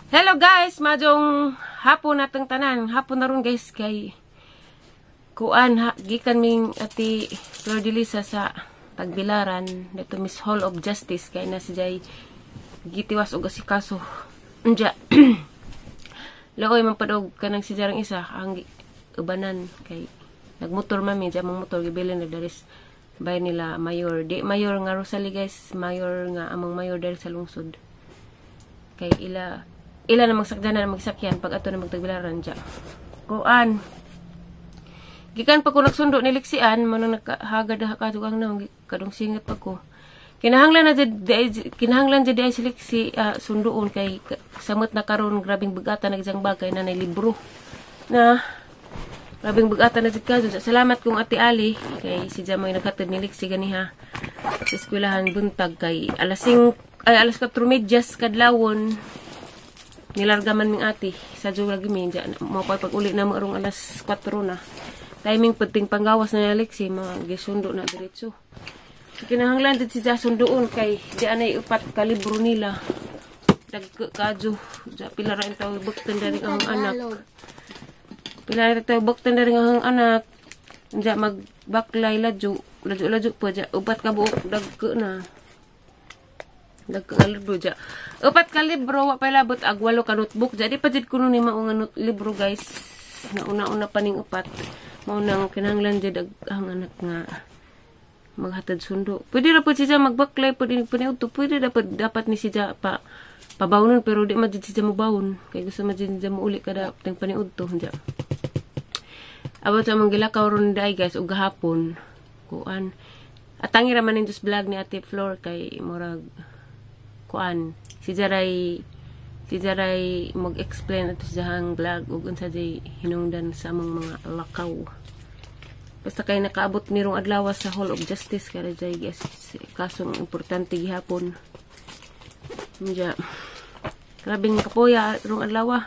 Hello guys, maayong hapon natong tanan. Hapon na ron, guys, kay kuan ha, gikan ming Ate Flor de Lisa sa Tagbilaran dito Miss Hall of Justice kay na si Jay gitiwas og asikaso. Unja. Luoy man pud og kanang si Jarang isa ang ubanan kay nagmotor mami diya mong motor gibilin na daris bay nila mayor, di mayor nga Rosalie guys, mayor nga among mayor diri sa lungsod kay ila ila na magsakyanan na magsakyan pag ato na magtagbilaran diya. Kuan, gikan pa ko nagsundo ni Lixian mo nang nakahagad ha kadto ang naong kadong singat pa ko. Kinahanglan na jud kinahanglan jud ay si Lixi sunduon kay samot na karon, grabing bugata na isang bagay na nay libro na, grabing bugata na jud ka. Salamat kong Ate Ali kay si Jamoy naghatod ni Lixi ganiha sa eskwelahan buntag kay alas 5 ay alas 4:30 kadlawon nilarga man ming ate sa lagi mi diya mo pa pag uli na mo arong alas 4 na timing pud ting panggawas na ni Lexi, mga gisundo na diretso. So, kinahanglan dit siya sunduon kay di anay upat ka libro nila, dagko kadyo ja. Pila ra tawo buktan dari ang anak, pila ra tawo buktan dari ang anak diya magbaklay, ladyo ladyo ladyo pa diya, upat ka buok, dagko na dagko nga libro diya, upat ka libro, wa pa labot ag walo ka notebook diya. Di pa jud kuno ni mao nga libro guys, na una-una pa ning upat. Mao nang kinahanglan jud ang anak nga maghatod sundo. Pwede ra pud siya magbaklay, pwede pwede pwede dapat dapat ni siya pa pabawnon, pero di man jud siya mobawon kay gusto man jud siya muuli kada ting paniudto diya. Abot sa among gilakaw ron dai guys ug gahapon. Kuan. Atangi ra man ning vlog ni Ate Flor kay murag kuan si Jaray mag-explain ato sa iyang vlog ug unsa jay hinungdan sa among mga lakaw. Basta kay nakaabot nirong adlaw sa Hall of Justice kay jay guys kasong importante gihapon. Diya. Grabing kapoya rong adlaw.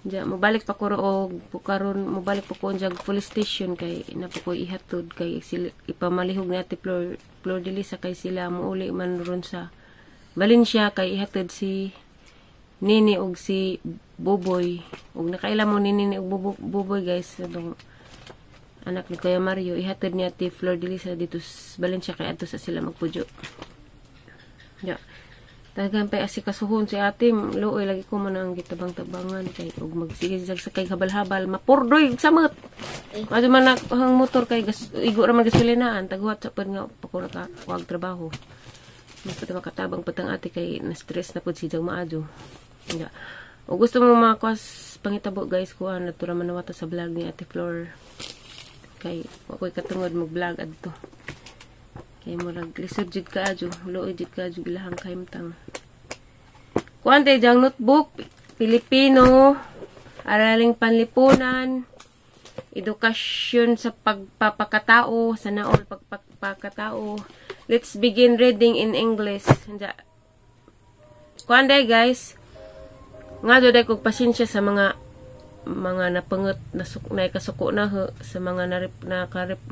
Diya mobalik pa ko og karon, mobalik pa ko og police station kay napa ko ihatod kay sila, ipamalihog ni Ate Flor, Flor de Lisa kay sila muuli man ron sa Valencia kay ihatod si Nini og si Boboy. Og nakaila mo ni Nini og Boboy guys, atong anak ni Kuya Mario, ihatod ni Ate Flor de Lisa dito sa Valencia kay adto sa sila magpudyo. Ya. Daghan pa asikasuhon si ate, luoy lagi ko man ang gitabang-tabangan kay og magsige sa kay habal-habal, mapurdoy samot. Adto man na ang motor kay gas, igo ra man gasolinaan, taghuwat sa pud nga pa ko nakakuag trabaho. Mas pa makatabang pud ang ate kay na stress na pud si Jang maadyo. Ya. O gusto mo makakuas pangitabo guys, kuan na ra man nawata sa vlog ni Ate Flor. Kay wa ko'y katungod mag-vlog adto. Kay murag lisod jud kaadyo, luoy jud kaadyo ilahang kahimtang. Kuan tay jang notebook, Pilipino, Araling Panlipunan, Edukasyon sa pagpapakatao, sa naol pagpapakatao. Let's begin reading in English. Anja. Kuan day guys. Nga do day kog pasensya sa mga napangot na na kasuko na ho, sa mga na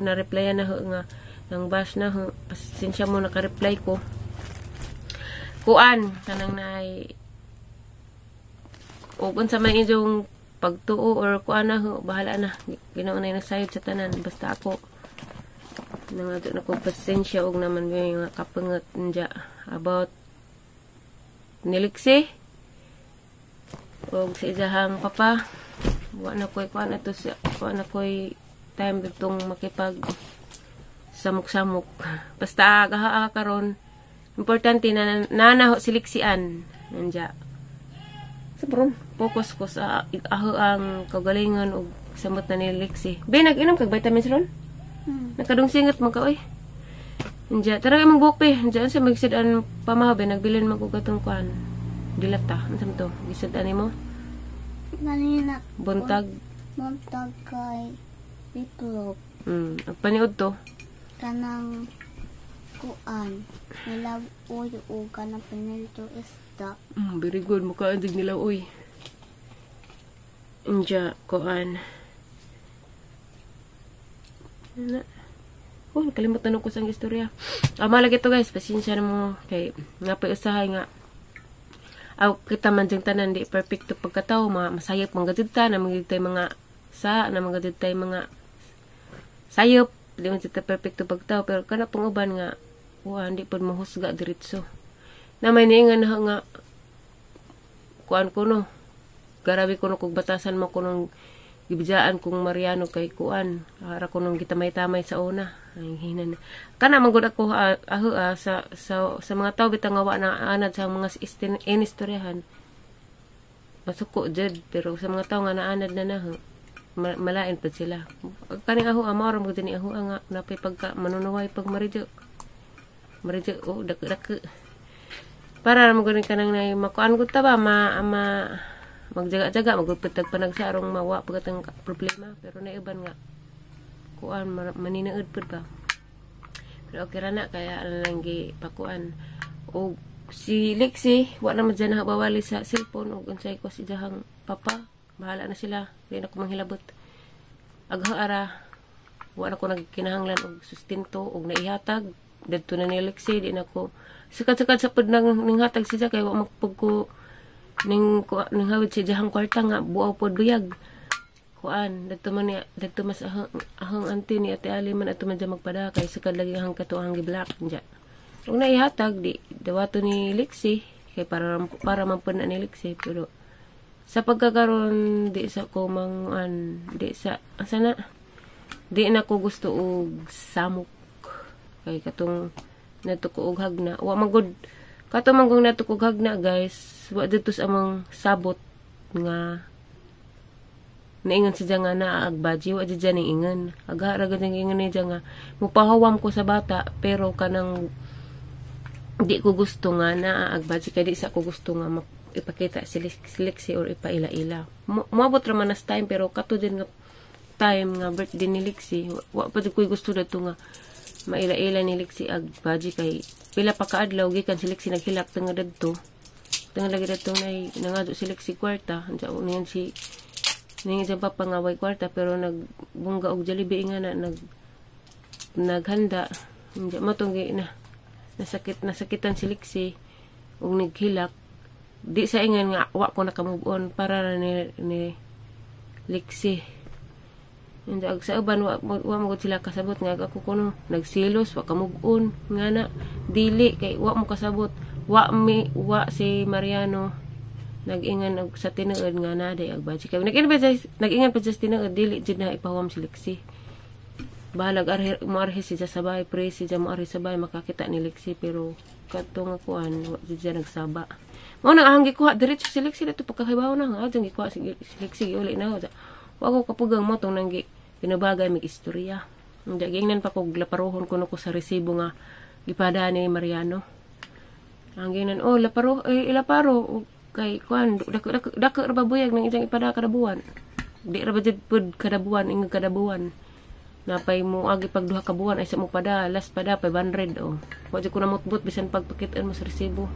na replyan na ho nga nang bash na ho, pasensya mo, naka-reply ko. Kuan kanang nay ug unsa man inyong pagtuo or kuan na ho, bahala na, Ginoo na nasayod sa tanan. Basta ako nangadto na ko pasensya og naman yung mga kapangot nja about niliksi og sa isahang papa. Wa na ko'y kuan ato sa wa na ko'y time ditong makipag samok-samok. Basta gahaa karon, importante na nanaho siliksian nanja sa bro, focus ko sa aho ang kagalingon og samot na ni Lexi. Be, nag-inom kag vitamins ron? Hmm. Nakadung singat man ka oy. Nja, tara imong buhok pe. Nja sa magsid-an pamahaw be, nagbilin man ko katong kuan. Dilata, unsa man to? Gisad-an nimo? Kanina, Buntag. Buntag kay itlog. Ang paniud to. Kanang kuan. Nilaw-oy o kanang pinilto isda. Very good. Mukha ang nila oy. Nja, kuan. Na. Oh, nakalimutan ko sa istorya. Ah, malagi to guys. Pasensya na mo. Kay, nga pa usahay nga. Aw kita man diyang tanan di perfecto pagkatao, mga masayop man gud ta, na mga tay mga sa na mga tay mga sayop, di man ta perfecto pagtao, pero kana pong uban nga kuan di pud mohusga diretso. Na may niingan na nga kuan ko no. Garabi ko no kog batasan mo ko nung gibijaan kong Mariano kay kuan. Ara ko nung gitamay-tamay sa una. Ay hinan. Kana man gud ako aho sa mga tao bitang nga wa na anad sa mga inistoryahan. Masuko jud, pero sa mga tao nga naanad na na malain pud sila. Kaning aho mao ra gud ni aho nga napay pagka manunuway pag maridyo. Maridyo oh dak-dak. Para ra man gud kanang nay makuan gud ta ba ma, ma magjaga-jaga magupit tag panagsarong mawa pagkatang problema, pero naiban nga kuan maninaud pud ba. Pero okay ra na kaya lang gi pakuan. Og si Lexi wa na man dyan bawali sa cellphone og unsay ko si jahang papa, bahala na sila, di na ko manghilabot. Agha ara wa na ko nagkinahanglan og sustento og naihatag dadto na ni Lexi, di na ko sakad-sakad sa pud nang ninghatag siya kay wa magpug ko ning ning hawid si jahang kwarta nga buaw pod buyag. Kuan dadto man ni dadto mas ahang, ahang auntie ni Ate Ali man ato man dyan magpada kay sakad lagi ang kato ang gi-black dya. Ug naihatag di dawato ni Lexi kay para man pud na ni Lexi, pero sa pagkakaron di sa ko mang an di sa asa na di na ko gusto og samok kay katong nato ko og hagna wa man gud kato man kung nato ko og hagna, guys, wa didto sa among sabot nga naingon siya nga naa agbaji, wa dyan ning ingon agha ra gud ingon niya nga mupahawam ko sa bata, pero kanang di ko gusto nga naa agbaji kay di sa ko gusto nga ipakita si Lexi or ipaila-ila. Moabot ra man nas time, pero kato din nga time nga birthday ni Lexi, wa pa ko gusto dadto nga maila-ila ni Lexi ag baji kay pila pa kaadlaw gikan si Lexi naghilak tanga dadto. Tanga lagi dadto nay nangado si Lexi kwarta, unsa niyan si ningi siya papa nga way kwarta, pero nagbungga og Jollibee nga na naghanda. Unsa matong na nasakitan si Lexi ug naghilak. Di sa ingan nga wa ko naka-move on, para ra ni Lexi. Hindi, ag sa uban wa mo gud sila kasabot nga ako kuno nagsilos, wa ka move on nga na dili kay wa mo kasabot, wa mi wa si Mariano nag-ingan og sa tinuod nga na day ag baji kay nag-ingan pa sa tinuod, dili jud na ipahawam si Lexi. Bahalag arhe moarhe siya sa bahay, pre siya moarhe sa bahay makakita ni Lexi, pero kadto nga kuan wa jud siya nagsaba. Mao nang ahang gikuha diretso si Lexi dito pagkahibaw na nga adjang gikuha si Lexi, giuli na ako. Wa ko kapugang mo tong nanggi pinabagay mig istorya. Hindi gingnan pa kog laparohon kuno ko sa resibo nga gipada ni Mariano. Ang gingnan, oh laparo eh ilaparo kay kuan dako dako dako ra ba buyag nang ijang ipada kada buwan. Di ra ba jud pud kada buwan, ingag kada buwan. Napay mo agi pag duha ka buwan ay sa mo pada last pada 500 oh. Wa jud ko namutbot bisan pagpakitaan mo sa resibo.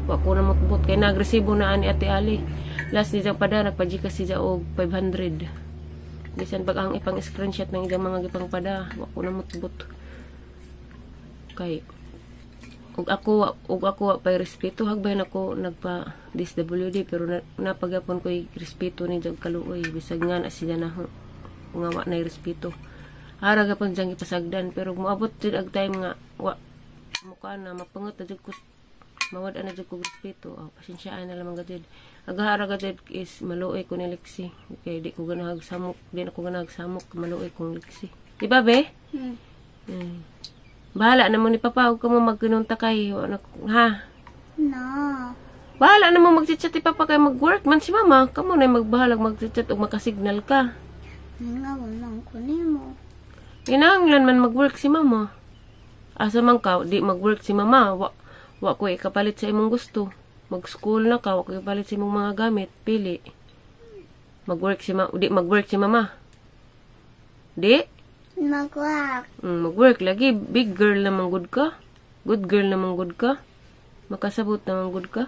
Wa ko namutbot kay nagresibo na ani Ate Ali. Last ni pada nagpa-GCash siya og 500. Bisan pag ang ipang screenshot ng ijang mga gipang pada, wa ko namutbot. Kay ug ako wa pay respeto hagbayan ako nagpa DSWD, pero napagapon ko'y respeto ni jag kaluoy bisag nga na siya na nga wa nay respeto. Ara gapon diyang ipasagdan, pero moabot jud ag time nga wa mukha na mapangot na jud ko, mawad na jud ko respeto. Oh, pasensyaan na lamang gajud. Agahara gajud is maluoy ko ni Lexi kay di ko ganahag samok, di na ko ganahag samok, maluoy kong Lexi. Di ba, be? Hmm. Bahala na mo ni Papa, huwag ka mo magkinunta kay, ha? No. Bahala na mo mag-chat ni Papa kay mag-work man si Mama. Kamo na magbahalag mag-chat ug makasignal ka. Nga lang ko nimo. Kinahanglan man mag-work si Mama. Asa man ka, di mag-work si Mama. Wa ko ikapalit sa imong gusto. Mag-school na ka, wa ko ikapalit sa imong mga gamit. Pili. Mag-work si ma di mag-work si Mama. Di? Mag-work. Mag-work lagi. Big girl naman good ka. Good girl naman good ka. Makasabot naman good ka.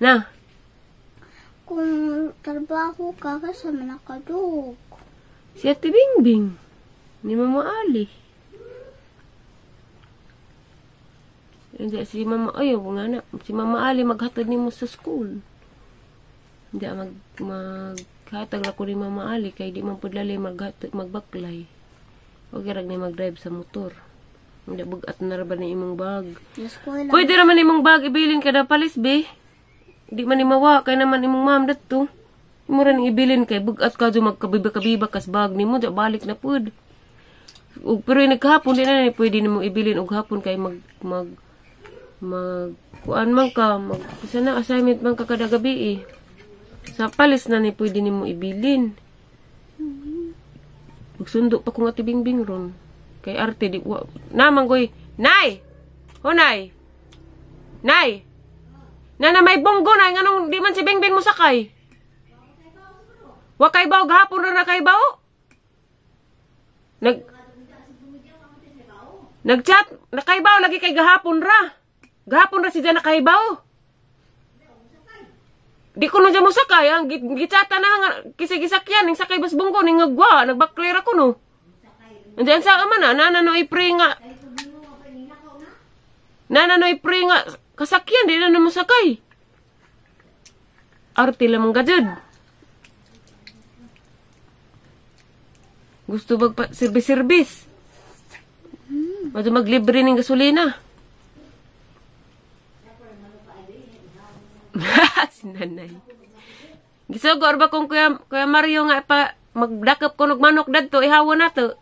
Na? Kung trabaho ka, kasama nakadug. Si Ate Bingbing. Ni Mama Ali. Hindi si Mama ayo nga na si Mama Ali maghatod nimo sa school. Hindi maghatag ra ko ni Mama Ali kay di man pud lali maghatod magbaklay. Okay rag ni mag-drive sa motor. Hindi bugat na ra ba ni imong bag. Pwede ra man imong bag ibilin kada palis be. Di man ni mawa kay naman imong ma'am dadto. Imo ra ning ibilin kay bugat ka jo magkabiba-kabiba kas bag nimo di balik na pud. Ug pero nagkahapon di na ni pwede nimo ibilin og hapon kay mag mag mag kuan man ka mag sana assignment man ka kada gabi eh. Sa palis na ni pwede nimo ibilin. Magsundo pa kung ati Bingbing ron. Kay arte di wa naman goy. Nay. Honay. Nay. Nana may bonggo nay nganong di man si Bingbing mo sakay. Wa kay baw gahapon ra na kay baw. Nag-chat nakaybaw lagi kay gahapon ra. Gahapon ra si dyan nakaybaw. Di ko no dyan mo sakay ang gichata na nga kasi gisakyan ning sakay bas bonggo ning ngagwa nagbakler ako no. Andiyan sa ama na nana no ipre nga. Nana no ipre nga kasakyan di na mo sakay. Arte lamang gajud. Gusto bag pa service-service. Madto maglibre ning gasolina. Si nanay. Gisugor ba kung Kuya Mario nga pa magdakop ko manok dadto ihawa na to.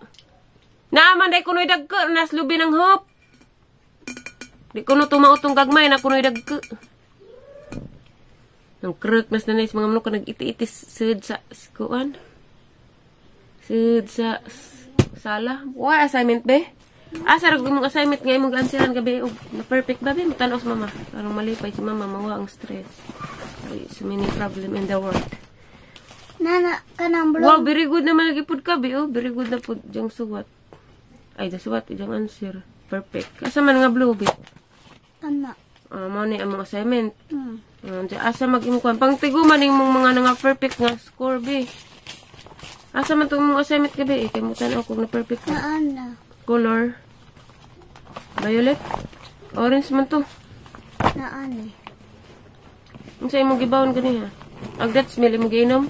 Naaman day kunoy dagko nas lubi ng hop. Di kuno tumautong gagmay na kunoy dagko. Nang krek nas nanay sa mga manok nag-iti-itis sud sa kuan. Sud sa sala. Wa assignment be? Asa ra imong assignment nga imong answeran gabi og na perfect ba be? Mutanaw sa mama. Karong malipay si mama mawa ang stress. Ay, so many problem in the world. Nana kanang blue. Wow, very good naman lagi pud ka be. Oh, very good na pud jang suwat. Ay, da suwat jang answer. Perfect. Asa man nga blue be? Kana. Mao ni among assignment. Asa mag imong kuan pangtiguman imong mga nga perfect nga score be. Asa man tong imong assignment gabi eh kay mo tan-aw kung na perfect ka. Naana. Color violet, orange man to. Naani. Unsa imong gibawon ganiha? Ag that smell imong giinom?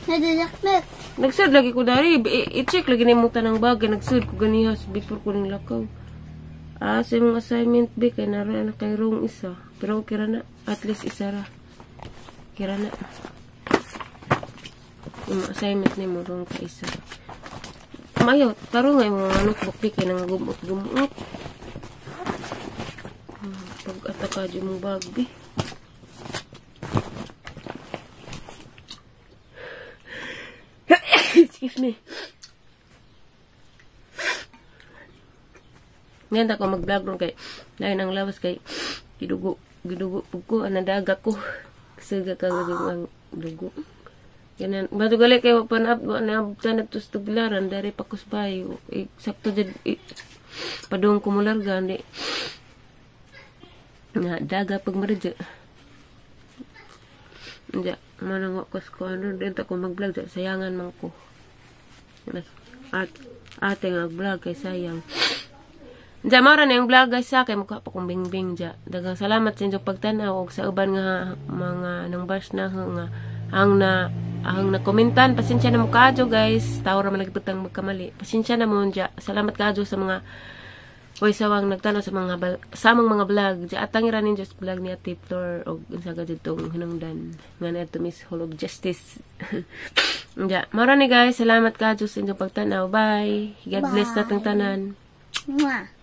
Nadidakmek. Nagsud lagi ko dari, i-check lagi nimo tanang bagay, nagsud ko ganiha before ko ning lakaw. Ah, sa imong assignment be kay nara na kay wrong isa, pero okay ra na, at least isa ra. Kira na. Imong assignment nimo wrong ka isa. Mayo, taro nga imong mga notebook di kay nangagumot-gumot. Pag-ataka di mong bag di. Excuse me. Ngayon ako mag-vlog ron kay lain ang lawas kay gidugo pug ko anadaga ko. Kasuga ka ang dugo. Ganan, bato gali kay wa pa naabtan na to tuglaran dari pa kusbay. Sakto jud padung ko mularga di. Nga daga pag maradyo. Diya, manang ko sa ano din ta ko mag-vlog sayangan man ko. At ate nga vlog kay sayang. Diya mao ra na yung vlog guys sa kay mukha pa kong bingbing diya. Daghang salamat sa inyong pagtan-aw og sa uban nga mga nang bash na nga ang na komentan. Pasensya na mo kaadyo guys. Tawo ra man nagputang magkamali. Pasensya na mo diya. Salamat kaadyo sa mga way sawang nagtanaw sa mga samang mga vlog. Diya atang ira ninyo sa vlog ni Ate Flor og unsa ka didtong hinungdan nga ni Ate Miss Hall of Justice. Diya mao ra ni guys. Salamat kaadyo sa inyong pagtan-aw. Bye. God bless natong tanan. Mwah.